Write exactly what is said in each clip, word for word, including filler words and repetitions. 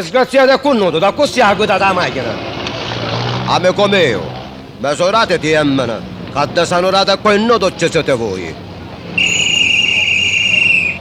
Disgraziati, è cunnutu, d'accussì ha guidatu la machina. Amicu miu, mesurati ti emmini, ca disanurati e cunnutu ci siti vui.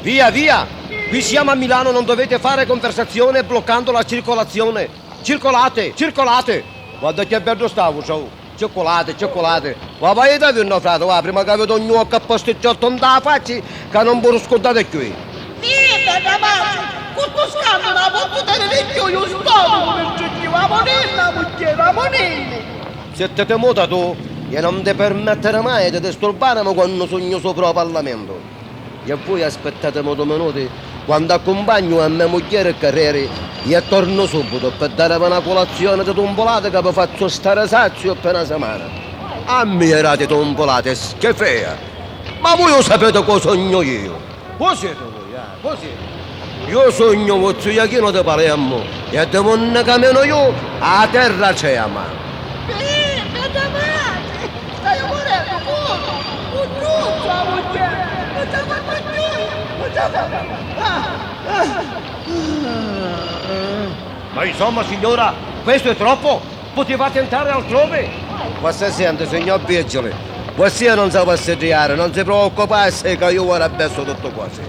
Via, via! Qui siamo a Milano, non dovete fare conversazione bloccando la circolazione. Circolate, circolate! Guarda che beddu st'autu, ciao! Cicculati, cicculati. Va, va, ita vinnu, frati, va, prima ca vi dugnu a cappasticciottu nta facci, ca non vi lu scurdati cchiui. Sì, bedda matri, cu stu scannu na pozzu teniri cchiui, u stomacu mi strigghiu, amunilli, mugghieri, amunilli. Zittiti muta tu, e non ti permettiri mai di disturbarmi quannu sugnu supra u Parlamentu. E vui aspittatimi du minuti, quannu accumpagnu a me mugghieri ccà arreri, e tornu subitu pi darivi na culazioni di tumpulati ca vi fazzu stari saziu pi na simana. A mia dati tumpulati, schifea! Ma vui u sapiti cu sugnu iu? Cu siti vui, ah, cu siti? Iu sugnu Vuzzu Jachinu di Palermu e di unni caminu iu, a terra trema. Pi-, bedda matri! Staiu murennu, puru! Cuntuzzu, a mugghieri! Non ci la fattu cchiui! Non ci la fattu! Ah! Ah! Ma insomma, signora, questo è troppo! Poteva tentare altrove! Vossia senti, signor Vigili, vossia non s'ha passiddiari, non si preoccupassi ca iu ora abbessu tuttu cosi.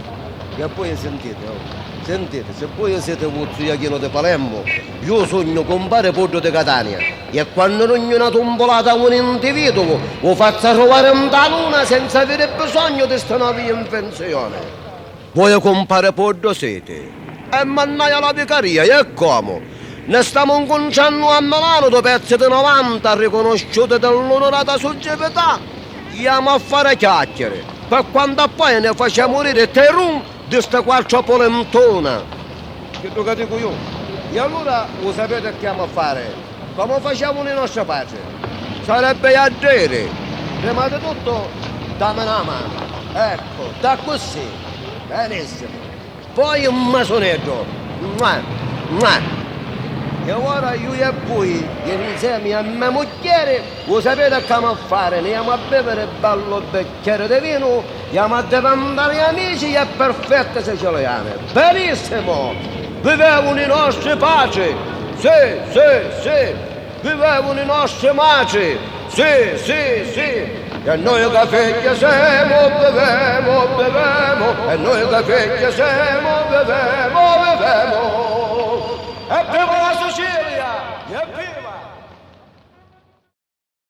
E poi sentite, oh, sentite, se voi siete Vuzzu Jachinu di Palermu, iu sugnu cumpari Puddu di Catania. E quannu dugnu na tumpulata a un individuo, u fazzu arruvari nta luna senza aviri bisognu di sti novi invenzioni. Voi cumpari Puddu siti? E mannaia la vicaria, e comu? Ni stamu ncuntrannu a Milanu du pezzi di novanta ricanusciuti di l'unurata suggività. Jamu a fari chiacchiari, pi quantu a poi ni facemu riri terun di sti quattru pulintuna. Chiddu ca dicu iu. E allura u sapiti chi amu a fari? Comu facevunu i nostri patri? Sarebbi a diri, prima di tuttu, dami na manu. Eccu, d'accussì. Benissimu. Poi un masuneddu. Mua, mua. E ora iu e vui, insemi a me mugghieri, u sapiti chi amu a fari? Ni jamu a biviri bellu bicchieri di vinu, jamu a divintari amici e perfetti siciliani. Benissimu! Vivevunu i nostri patri! Sì, sì, sì! Vivevunu i nostri matri! Sì, sì, sì! E noi ca figghia semu, vivemu, vivemu! E noi ca figghia semu, vivemu, vivemu! Evviva la